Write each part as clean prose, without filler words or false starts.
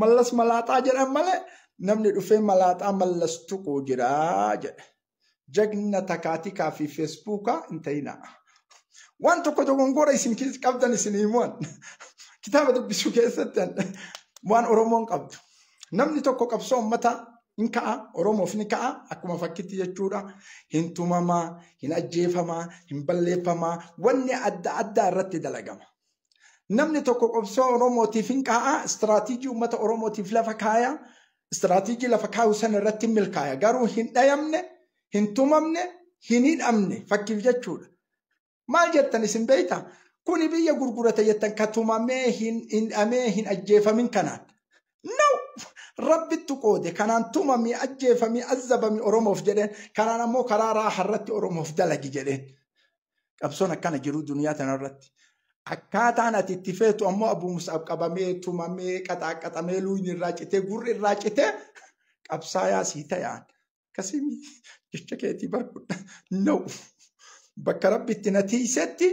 Mallas malaaxaa jedhan malee namni dhufee malaaxaa Mallas tuquu jira jedhe. Jagna takaatikaa fi feesbuukaa hin ta'inaa. Waan tokko dogongora isin qabdan isin himuun kitaaba dubbisuu keessatti waan Oromoon qabdu. Namni tokko qabsoo uummataa hin ka'a, Oromoof ni ka'a, akkuma fakkitti jechuudha. Hin tumamaa, hin ajjeefamaa, hin balleeffamaa, wanni adda addaa irratti dalagama. Namni tokko qabsoo Oromootiif hin ka'a, istiraatiijii uummata Oromootiif lafa kaaya, istiraatiijii lafa kaayu sana irratti milkaaya. Garuu hin dhayamne, hin tumamne, hin hidhamne fakkiif jechuudha. Maal jettan isin beektaa? Kuni biyya gurgurata jettan ka tumamee hin hidhamee hin ajjeefamin kanaan. No! Rabbittu qoode kanaan tumamii ajjeefamii azzabamii Oromoof jedheen, kanaan ammoo karaa raaha irratti Oromoof dalagi jedheen. Qabsoon akkana jiru duniyaa tanarratti. Akkaataan ati itti feetu ammoo Abuu Musaab qabamee tumamee qaxaaqaxamee luuyni irraa citee gurri irraa citee qabsaayaa sii ta'an. Akkasii jecha keetii barkudha. No! Bakka Rabbi itti na tiisetti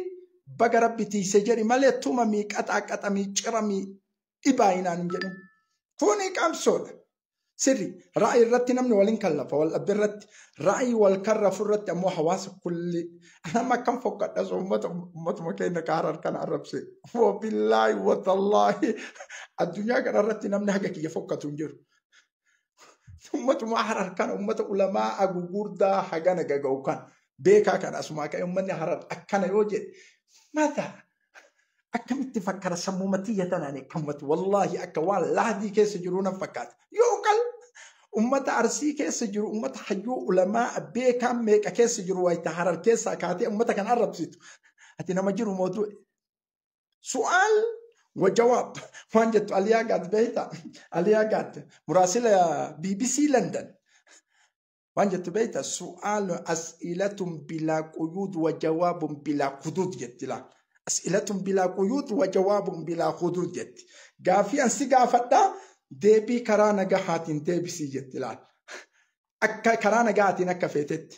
baga Rabbi tiise jedhi malee tumamii qaxaaqaxamii ciramii dhibaayinaan hin jedhin. Kuni qabsoodha. Sirri ra'ayi irratti namni waliin kallafa wal dhabbi irratti ra'ayi wal karrafu irratti ammoo hawaasa kulli nama akkam fokkadha uummata uummatuma keenya kaara harkaan arrabse. Wabillaahi watallaahi addunyaa kana irratti namni haga kiyya fokkatu hin jiru. Uummatuma Harar kana uummata ulamaa gugurdaa hagana gaga'u kan beekaa kan asumaa ka'e uummanni Harar akkana yoo jedhe mata akkamitti fakkara sammuu matiyya tanaan akkamatti wallaahi akka waan lahdii keessa jiru nan fakkaata. Yoo qal ummata Arsii keessa jiru ummata hayyuu ulamaa beekaa meeqa keessa jiru wayita Harar keessaa kaatee ummata kan arrabsitu ati nama jiru mootu. Su'aal wa jawaab waan jettu Aliyaa Gaat beektaa? Aliyaa Gaat muraasila BBC London waan jettu beektaa? Su'aal as'ilatun bilaa quyuud wa jawaabun bilaa huduud jetti laal. As'ilatun bilaa quyuud wa jawaabun bilaa huduud jetti. Gaafii an si gaafadhaa deebii karaa nagahaatiin deebisii jetti laal. Akka karaa nagahaatiin akka feetetti.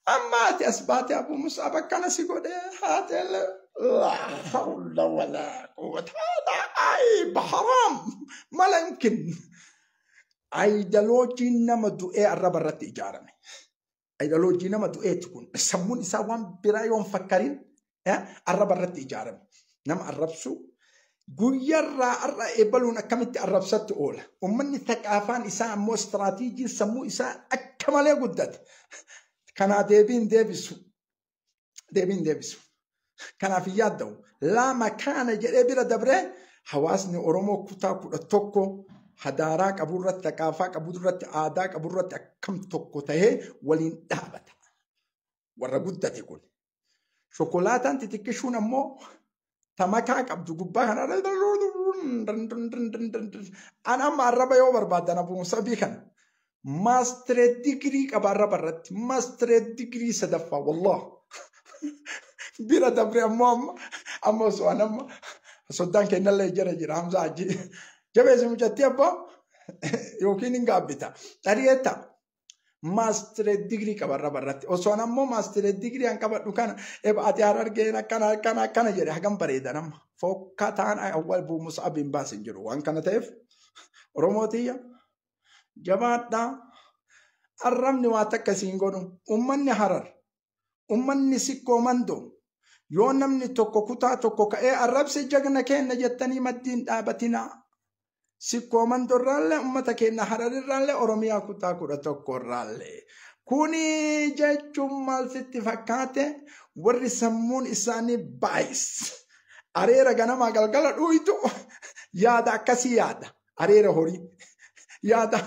Amma ati as baate Abuu Musaab akkana si godhee haateellee laa hawla walaa quwwata haadaa ayib haraam mala yumkin. Aayidaloojiin nama du'ee arraba irratti ijaarame. Aayidaloojii nama du'eeti kun. Sammuun isaa waan biraa yoo hin fakkarin arraba irratti ijaarame. Nama arrabsu guyyarraa har'a eebaluun akkamitti arrabsatti oola. Uummanni thaqaafaan isaa ammoo istiraatiijiin sammuu isaa akka malee guddate. Kanaa deebiin deebisu. Deebiin deebisu. Kanaaf hin yaadda'u. Laa makaana jedhee bira dabree hawaasni Oromoo kutaa 11 hadaaraa qabu irratti, thaqaafaa qabu irratti, aadaa qabu irratti akkam tokko ta'ee waliin dhaabata. Warra guddate kun. Shokolaataan xixiqqishuun ammoo tamakaa qabdu gubbaa kana. An amma arraba yoo barbaadan Abuu Musabii kana. Maastireet digirii qaba arraba irratti. Maastireet digirii sadaffaa wallah. Bira dabre ammoo amma amma osoo an amma soddaan kennallee jira jira Hamza Hajji. Jabeessi mucattii abbaa yookiin hin gaabbita. Dhari'eetta. Maastireet digirii qaba arraba irratti. Osoo an ammoo maastireet digirii an qabadhu kana eba ati Harargeen akkana akkana akkana jedhe hagam bareedan amma. Fokkataan awwal Abuu Mus'ab hin baasin jiru. Waan kana ta'eef Oromoo tiyya jabaadhaa. Arrabni waa takka siin godhu. Uummanni Harar, uummanni Sikkoo Mandoo yoo namni tokko kutaa tokko ka'ee arrabse jagna keenna jettanii maddiin dhaabatinaa. Sikkoo Mandoo irraallee uummata keenya Harar irraallee Oromiyaa kutaa 11 irraallee. Kuni jechuun maal sitti fakkaate warri sammuun isaanii baay'is. Areera ganamaa galgala dhuuytu yaada akkasii yaada. Areera horii. Yaada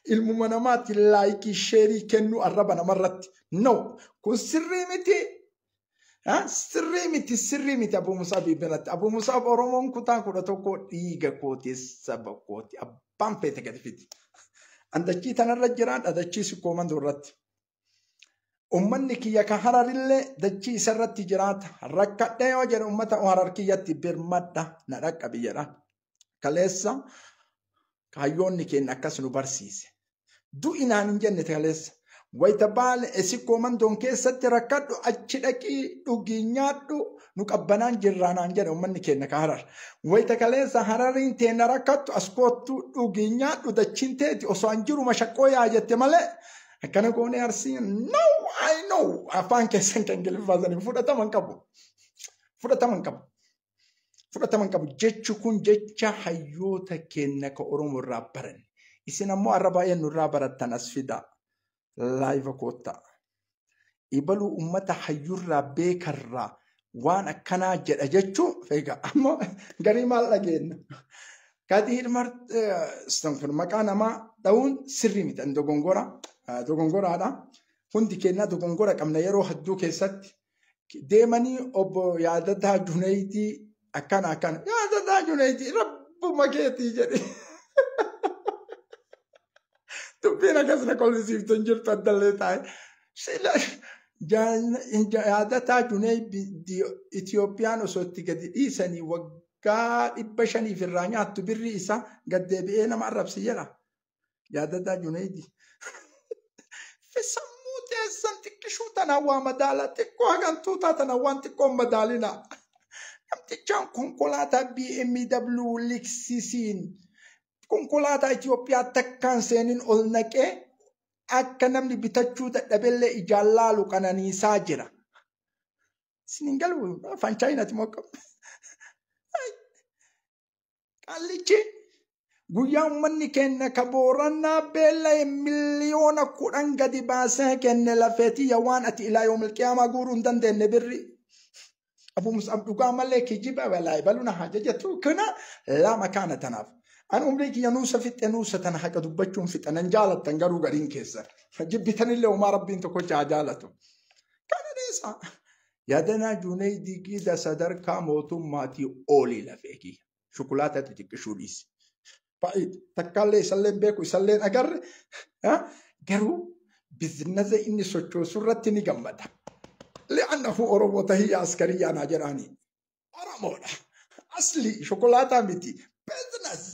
ilmuma namaatti laayikii sheerii kennuu arraba namarratti. No, kun sirrii miti. Sirrii miti, sirrii miti Abuu Musaab biratti. Abuu Musaab Oromoon kutaa 11 dhiiga kooti saba kooti abbaan feete gadi fidi. Andachii tanarra jiraan adachii Sikkoo Mandoo irratti. Uummanni kiyya ka Hararillee dachii isarratti jiraata. Rakkadhee yoo jedhe uummata Harar kiyyatti birmadha na dhaqqabi jedha. Kaleessa kaayyoonni keenya akkas nu barsiise. Du'i naan hin jenne kaleessa. Wayita Baale Sikkoo Mandoon keessatti rakkadhu, achi dhaqii dhugii nyaadhu, nu qabbanaan jirraa naan jedhe uummanni keenya ka Harar. Wayita kaleessa Harariin teenna rakkattu, as koottu dhugii nyaadhu, dachiin teeti osoo an jiru mashaqqoo yaa jette malee akkana goonee Arsiin, no, I know, afaan keessan kan Ingiliffaa sanii fudhataman qabu. Fudhataman qabu. Fudhataman qabu. Jechi kun jecha hayyoota keenya ka Oromoo irraa baranne. Isin ammoo har'a baay'een nurraa barattan, as fidaa. Live koottaa. Ibaluu uummata hayyurraa beekarraa waan akkanaa jedha jechuu egaa ammoo garii maal dhageenna? Kadiir kun maqaa namaa dha'uun sirrii miti, dogongora dogongoraadha. Hundi keenya dogongora qabna. Yeroo hedduu keessatti deemanii obbo Yaadataa Junaydii akkana akkana, Yaadataa Junaydii rabbuma keetii jedhe. Dubbiin akkas na kolfisiiftu hin jirtu addallee taa'e. Yaadataa Junaydii Itiyoophiyaan osoo itti gadi dhiisanii waggaa 500 irraa nyaattu birri isaa gad deebi'ee nama arrabsi jedha. Yaadataa Junaydii. Sammuu teessan xiqqishuu tanaan waa madaala, xiqqoo hagantuu taatan waan xiqqoo madaalina. Namtichaan konkolaataa BMW Lexusiin konkolaataa Itoophiyaa takkaan seenin ol naqee akka namni bitachuu dadhabellee ijaan laalu qananiisaa jira. Isin hin galu, afaan Chaayinaati moo akkam? Qaallichi guyyaa uummanni keenya ka Boorannaa beela'e 10 miliyoona gadi baasee kenne, lafeetiyya waan ati ilaa yoomil qiyaamaa guuruu hin dandeenye birri. Abu Mus'ab dhugaa malee kijiba walaayi baluna haja jettu kana lama kaana tanaaf. An umrii kiyya nuusa fixxe, nuusa tana haqa dubbachuun fixa, nan jaalattan garuu gariin keessan. Jibbitanillee homaa, rabbiin tokkocha haa jaalatu. Kana dhiisa. Yaadanaa Junaydii gida sadarkaa mootummaatii olii lafee kiyya. Shukulaataa xixiqqishuu dhiisi. Baay'ee takkaallee isallee beeku, isallee agarre, garuu bizinasa inni sochoosu irratti ni gammada. Li'annahu Oromoo tahiyya askariyyaa naa jedhaani. Oromoodha. Asli shukulaataa miti. Business.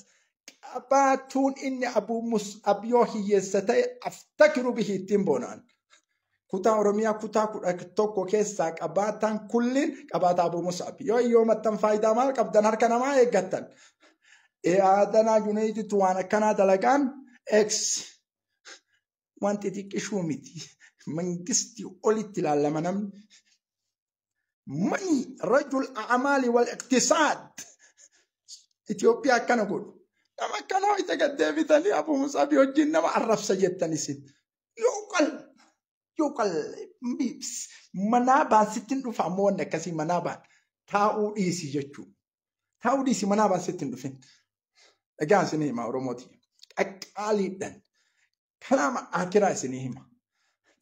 Qabaatuun inni Abu Mus'ab yoo hiyyeessa ta'e aftakiru bihi, ittiin boonaan. Kutaa Oromiyaa kutaa 11 keessaa qabaataan kulliin qabaataa Abu Mus'ab. Yoo hiyyoomattan faayidaa maal qabdan, harka namaa eeggattan? Yaadanaa Junayditu waan akkanaa dalagaan ex waan xixiqqishuu miti. Mangistii olitti ilaallama namni. Mani rajul a'maali wal iqtisaad. Itoophiyaa akkana godhu. Nama akkanaa ija gad deebitanii Abu Mus'abii wajjin nama arrabsa jettan isin. Yoo qal yoo qal manaa baan sittin dhufa, ammoo wanni akkasii manaa baan taa'uu dhiisi jechuudha. Taa'uu dhiisi, manaa baan sitti hin dhufin. Egaa isinii hima Oromooti. Qaqqaaliidhaan kalaama akiraa isinii hima.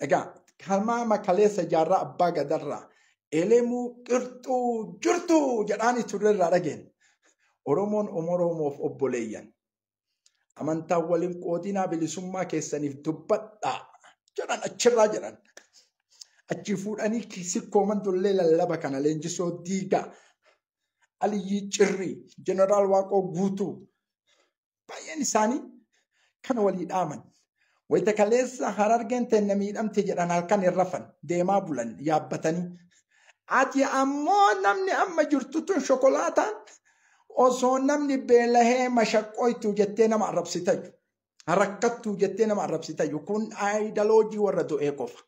Egaa kalaama kaleessa jaarraa abbaa gadarraa elemuu qirxuu jirtu jedhaanii turreerraa dhageen. Oromoon Oromoof obboleeyyan. Amantaa waliin qoodinaa, bilisummaa keessaniif dubbadhaa jedhan achirraa jedhan. Achi fuudhanii Sikkoo Mandollee lallaba kana leenjisoo diigaa. Aliyyii Cirrii, Jeneraal Waaqoo Guutuu. Baay'een isaanii kana walii dhaaman. Wayita kaleessa Harargeen teenna miidhamte jedhan halkan hin rafan, deemaa bulan yaabbatanii. Ati ammoo namni amma jirtu tun shokolaataan osoo namni beelahee mashaqqoytu jettee nama arrabsitayu. Rakkattuu jettee nama arrabsitayu. Kun aayidaloojii warra du'ee qofa.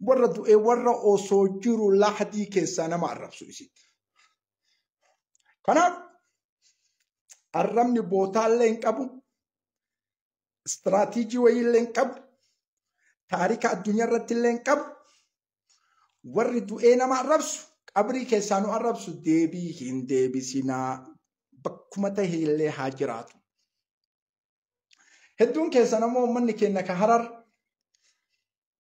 Warra du'ee, warra osoo jiru lahdii keessaa nama arrabsu isin. Kanaaf arrabni bootaallee hin qabu. Istiraatiijii wayiillee hin qabu. Taarika addunyaa irratti illee hin qabu. Warri du'ee nama arrabsu, qabrii keessaa nu arrabsu, deebii hin deebisinaa, bakkuma ta'e illee haa jiraatu. Hedduun keessan ammoo uummanni keenya ka Harar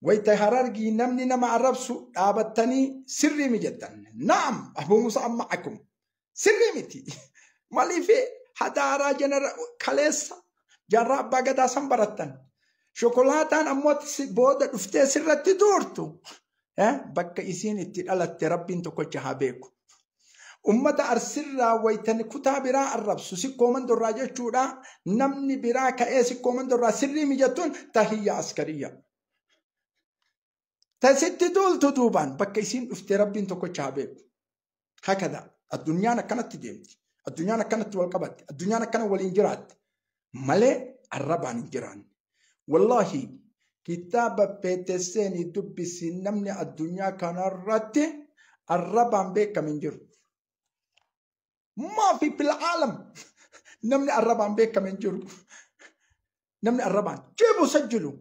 wayita Harargii namni nama arrabsu dhaabattanii sirrii mi jettan. Naam, Abu Musa amma akkuma sirrii miti. Maaliif hadaaraa jenera kaleessa jaarraa abbaa gadaa san barattan. Shokolaataan ammoo booda dhuftee sirratti duurtu. Bakka isiin itti dhalatte rabbiin tokkocha haa beeku. Ummata Arsirraa waytan kutaa biraa arrabsu, Sikkoo Mandorraa jechuudha. Namni biraa ka'ee Sikkoo Mandorraa sirrii mijattuun tahiyya askariyya. Tasitti duultu duubaan bakka isiin dhuftee rabbiin tokkocha haa beeku. Hakada addunyaan akkanatti deemti. Addunyaan akkanatti wal qabatti. Addunyaan akkana waliin jiraatti. Malee arrabaan hin jiraanne. Wallaahi kitaaba peeteseenii dubbisi namni addunyaa kanarratti arrabaan beekame hin jiru. Maafi fil aalam namni arrabaan beekame hin jiru. Namni arrabaan jeebu sajjilu.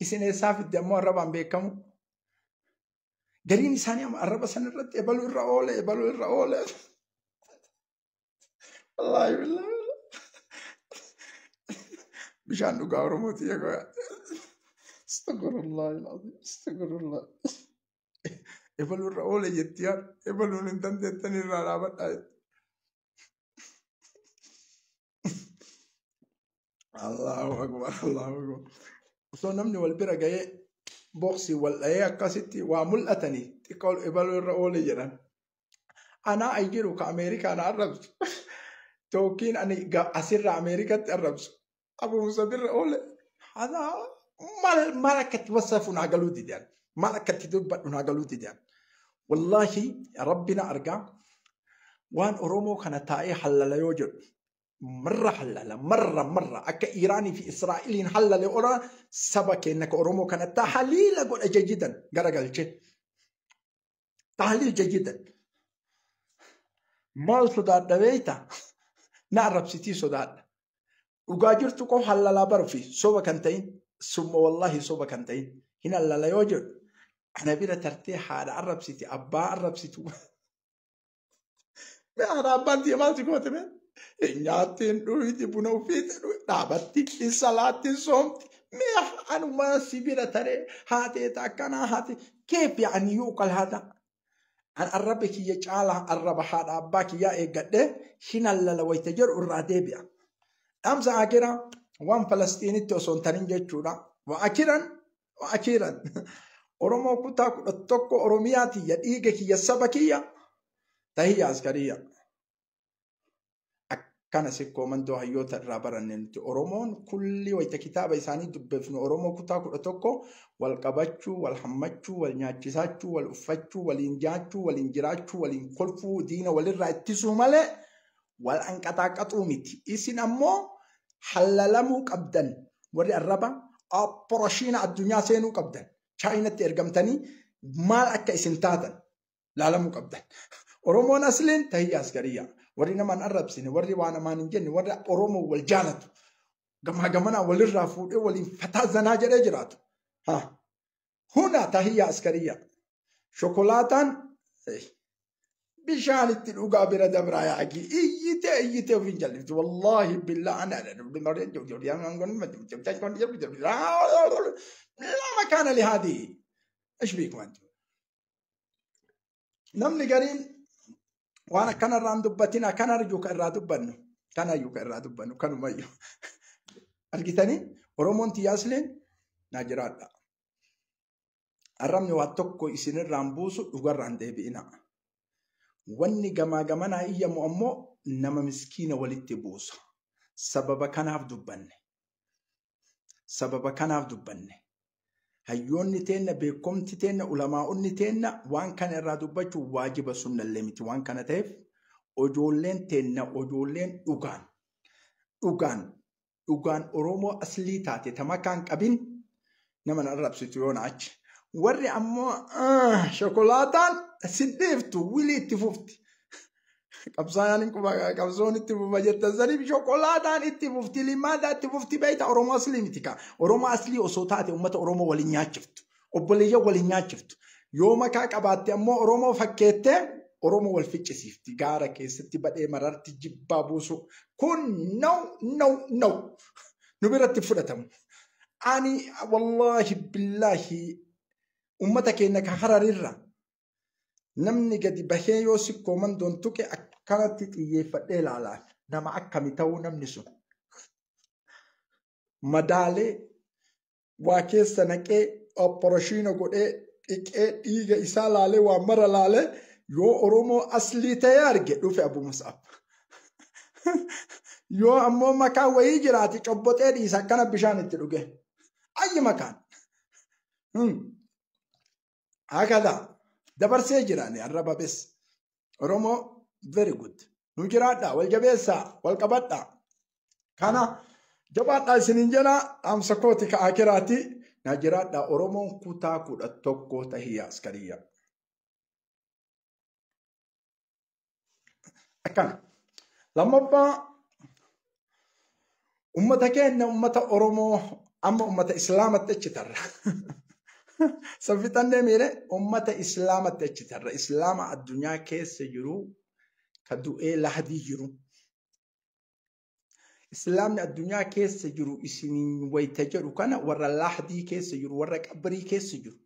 Isin eessaa fidde ammoo arrabaan beekamu? Gariin isaanii amma arraba san irratti ebaluu irra oole ebaluu irra oole. Wallaahi billaahi. Bishaan dhugaa Oromooti egaa. Astaghfirullah al-azim. Astaghfirullah. Ebaluu irra oole jetti yaa. Ebaluun hin dandeettan irraa dhaabadhaa jetti. Allahu akbar Allahu akbar. Osoo namni wal bira ga'ee boksii wal dha'ee akkasitti waa mul'atanii xiqqoo ebaluu irra oole jedhan. Anaa ay jiru ka Ameerikaa na arrabsu. Tookiin ani asirra Ameerikatti arrabsu. Abu Musa birra oole. Hadaa maal maal akkatti wasafu naa galuu didan. Maal akkatti dubbadhu naa galuu didan. Wallaahi rabbi na argaa waan Oromoo kana taa'ee hallala yoo jedhu marra hallala marra marra akka Iraanii fi Israa'eliin hallale ola saba keenya ka Oromoo kana tahliila godha jajidan garagalche. Tahliil jajidan. Maal sodaadha beektaa? Na arrabsitii sodaadha. Dhugaa jirtu qofa hallalaa baruufi soba kan ta'in summa wallaahi soba kan ta'in hin hallala yoo jedhu ana bira tartee haadha arrabsiti abbaa arrabsitu. Mee haadha abbaan tiyya maal si goote mee? Nyaatti hin dhuyti buna ofiitti dhaabatti hin salaatti hin soomti. Mee anuma si bira taree haateeta akkanaa haate keef yaa'anii yuuqal haadha. An arraba kiyya caalaa arraba haadha abbaa kiyyaa eeggadhee hin hallala wayita jedhu irraa deebi'a. Dhaamsa akiraa waan Falastiinitti osoo hin tarin jechuudha. Wa akiran wa akiran. Oromoo kutaa 11 Oromiyaa tiyya dhiiga kiyya saba kiyya tahiyya askariyya. Akkana sikkoo mandoo hayyoota irraa baranne nuti Oromoon kulli wayita kitaaba isaanii dubbifnu Oromoo kutaa 11 wal qabachuu, wal hammachuu, wal nyaachisaachuu, wal uffachuu, waliin nyaachuu, waliin jiraachuu, waliin kolfuu, diina walirraa ittisuu malee wal anqaxaaqaxuu miti. Isin ammoo hallalamuu qabdan warri arraba operation addunyaa seenuu qabdan. Chaayinatti ergamtanii maal akka isin taatan laalamuu qabdan. Oromoon asliin tahiyya askariyya. Warri namaan arrabsine, warri waa namaan hin jenne, warri Oromoo wal jaalatu. Gamaa gamanaa walirraa fuudhee waliin fataa zanaa jedhee jiraatu. Huna tahiyya askariyya. Shokolaataan bishaan itti dhugaa bira dabraa yaaqii iyyitee iyyitee ofiin jallifti. Wallaahi billaa ana la makaana lihaadii. إيش بيكم أنتم؟ Namni gariin waan akkanarraan dubbatin akkana arjuu kan irraa dubbannu kanayyuu kan irraa dubbannu kanumayyuu. Argitanii Oromoon tiyyaasleen naa jiraadha. Arrabni waa tokko isinirraan buusu dhugarraan deebi'ina. Wanni gamaa gamanaa iyyamu ammoo nama miskiina walitti buusa. Sababa kanaaf dubbanne. Sababa kanaaf dubbanne. Hayyoonni teenna, beekumti teenna, ulamaa'onni teenna waan kana irraa dubbachuun waajiba sunnallee miti. Waan kana ta'eef ijoolleen teenna ijoolleen dhugaan dhugaan dhugaan Oromoo aslii taate tamakaan qabin nama na arrabsitu yoona achi. Warri ammoo shokolaataan sin dhiiftu wilii itti fufti. Qabsaayaan hin quba qabsoon itti fufa jettan saniif shokolaataan itti fufti limaadaa itti fufti beekta Oromoo aslii miti kaa. Oromoo aslii osoo taate uummata Oromoo waliin nyaachiftu. Obboleeyyan waliin nyaachiftu. Yoo makaa qabaatte ammoo Oromoo fakkeettee Oromoo wal ficcisiifti. Gaara keessatti badhee mararti jibbaa buusu. Kun no no no. Nu biratti fudhatamu. Ani wallaahi billaahi uummata keenya ka Hararirra namni gadi bahee yoo sikkoo mandoon tuqe akkanatti xiyyeeffadhee ilaalaa nama akkami ta'uu namni sun. Madaalee waa keessa naqee operation godhee dhiqee dhiiga isaa laalee waa mara laalee yoo Oromoo aslii ta'e arge dhufe Abu Mus'ab. Yoo ammoo makaa wayii jiraate cobboxee dhiisa akkana bishaan itti dhuge. Ayyi makaan. Hakada dabarsee jiraani arraba bes. Oromoo very good. Nu jiraadhaa, wal jabeessaa, wal qabadhaa. Kana jabaadhaa isiniin jedha, dhaamsa kooti ka akiraati. Na jiraadhaa, Oromoon kutaa 11 tahiyya askariyya. Akkana. Lammaffaa, ummata keenya, ummata Oromoo, amma ummata Islaamatti achi tarra. Saffixannee miire ummata Islaamatti achi tarra. Islaama addunyaa keessa jiru ka du'ee lahdii jiru. Islaamni addunyaa keessa jiru isiniin wayita jedhu kana warra lahdii keessa jiru, warra qabrii keessa jiru.